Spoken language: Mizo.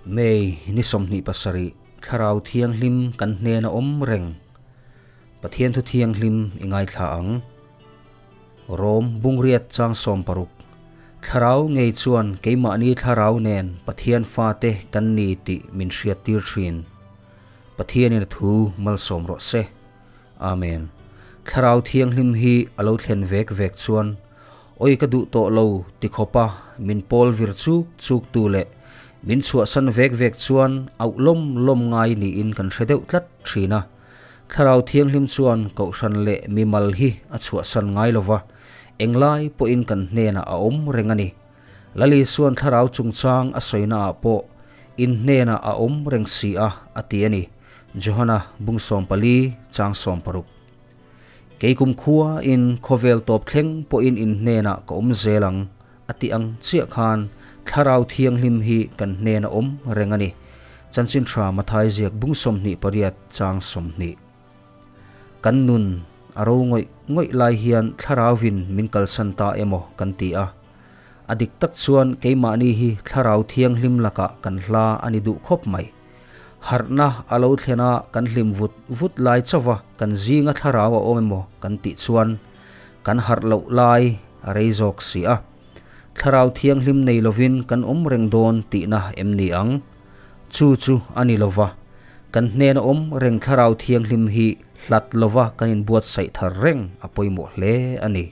May ni 27 Thlarau Thianghlim kan hnena awm reng Pathian thu thianghlim i ngaithla ang. Rom bungriat chang 60 Thlarau ngei chuan keimahni thlarau nen Pathian fate kan ni tih min hriat tir thin. Pathianin a thu malsawm rawh se. Amen. Thlarau Thianghlim hi a lo thlen vek vek chuan Oi ka duh tawh lo ti khawpa min pawl vir chuk chuk tu leh min chhuahsan vek vek chuan auh lawm lawm ngai niin kan hre deuh tlat thin a. Thlarau Thianghlim chuan Kohhran leh mimal hi a chhuahsan ngai lova, englai pawhin kan hnenah a awm reng a ni. Lali chuan thlarau chungchang a sawina ah pawh in hnenah a awm reng si a, a ti a ni. Johana bung 14 chang 60. Kei kum khua in khawvel tawp thleng pawhin in hnenah ka awm zel ang, a ti ang chiah khan thlarau thianghlim hi kan hnena awm reng a ni. Chanchin tha Mathai ziak bung 28 chang 20. Kan nun a ro ngawih ngawih lai hian thlarauvin min kalsan ta emaw kan ti a. A dik tak chuan keimahni hi thlarau thianghlim lakah kan hla a ni duh khawp mai. Harhna a lo thlen a kan hlim vut vut lai chauh a kan zinga thlarau a awm emaw kan tih chuan kan harh loh lai a rei zawk si a. Thlarau thianghlim nei lovin kan awm reng dawn tihna em ni ang? Chu chu a ni lova, kan hnena awm reng thlarau thianghlim hi hlat lova kan inbuatsaih thar reng a pawimawh hle a ni.